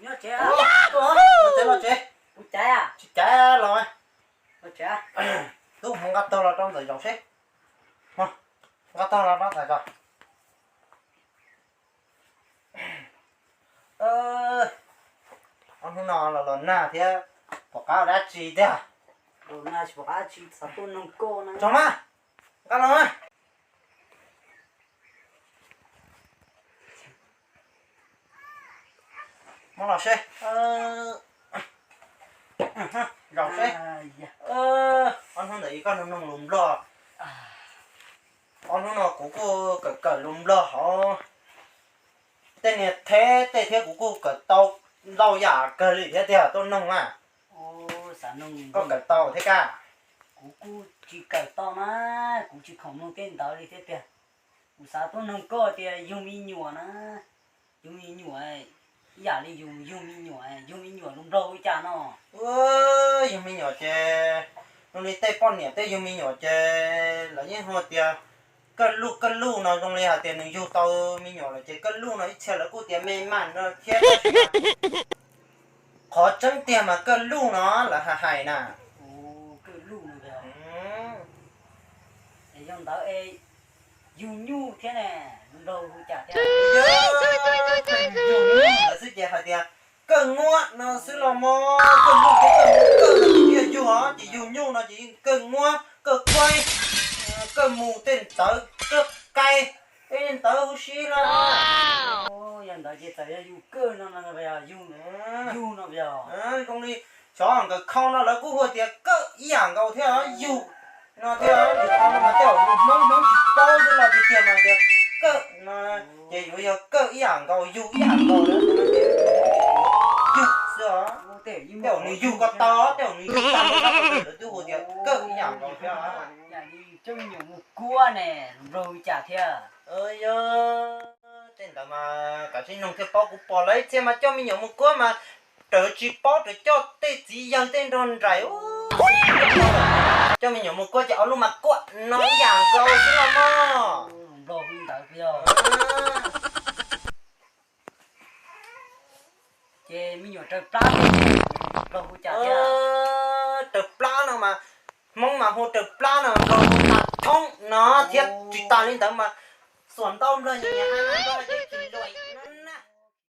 Nyob tsev, los tsev, los tsev. Kuv caiv, tsis caiv los. Los tsev. Tub, mus nqa tog los rau ntawm zaum seb. Nqa tog los rau ntawm zaum. Ob hnub no los los nag thiab, pom qab ua dab tsi tiag? Los nag tsis pom qab tsi, xav tuaj noog koj na. Tso mas, nqa los mas. Muab los seb. Zaum seb. Ob hnub ntawd koj noog noog lus Nplog. Ob hnub no kuv kuj kawm kawm lus Nplog hauv tej niag theb tej thiab, kuv kuj kawm tau ntau yam kawg li thiab tiag, tuaj noog mas. Koj kawm tau thiab kaj? Kuv kuj tsis kawm tau na, kuv tsis khoom mloog tej ntawd li thiab tiag. Kuv xav tuaj noog koj tias yug me nyuam na, yug me nyuam ib yam li yus yug me nyuam, yug me nyuam lus Nplog hu cas no? Yug me nyuam ces zoo li tej poj niam tej yug me nyuam ces lawv yeej hu tias kawj luj. Kawj luj no zoo li hais tias nws yug tau me nyuam lawm ces kawj luj no, ib txhia lawv kuj tias me mam no thiab. Qhov tseeb tiag mas kawj luj no lawv hais hais na. Yog ntawd es yug nyuj thiab ne, Nplog hu cas thiab? Yug nyuj lawv xwb ces hais tias kawj nguab no xwb los mas. Kawj luj thiab kawj nyuj, kawj no ces yog yug os, ces yug nyuj no ces kawj nguab, kawj kuaib, kawj mus tej ntawd, kawj qai, tej ntawd huv si los. Yog ntawd ces txawm yog yug kawj no, yug, yug no yog zoo li xyov nkawd khau no lawv kuj hu tias kawj ib yam nkaus thiab, yug no thiab. Yus qhov no mas tej zaum yus Hmoob Hmoob tsis paub xwb los tiag tiag mas tias kawj no ces yuav yog kawj ib yam nkaus, yug ib yam nkaus lawm. Yug xwb os. Tej zaum nws yug ko taw, tej zaum nws yug tag nrho lawv twb hu tias kawj ib yam nkaus thiab. Coj me nyuam mus kuab ne, Nplog hu cas thiab? Yog tej ntawd mas kav tsij noog thiaj paub. Kuv pom lawv ib txhia mas coj me nyuam mus kuab mas raws tsis paub, raws coj tej txiv yawg tej nrog nraim. Coj me nyuam mus kuab ces ob lub mas kuab no ib yam nkaus xwb los mas. Nplog hu ntawd yog. Ces me nyuam raws plab, Nplog hu cas thiab? Raws plab no mas, Hmoob mas hu raws plab no, Nplog hu tas thoob no thiab. Tsis tas li ntawd mas xuas ntau Nplog nyias hais mas Nplog hais tias tsis luaim.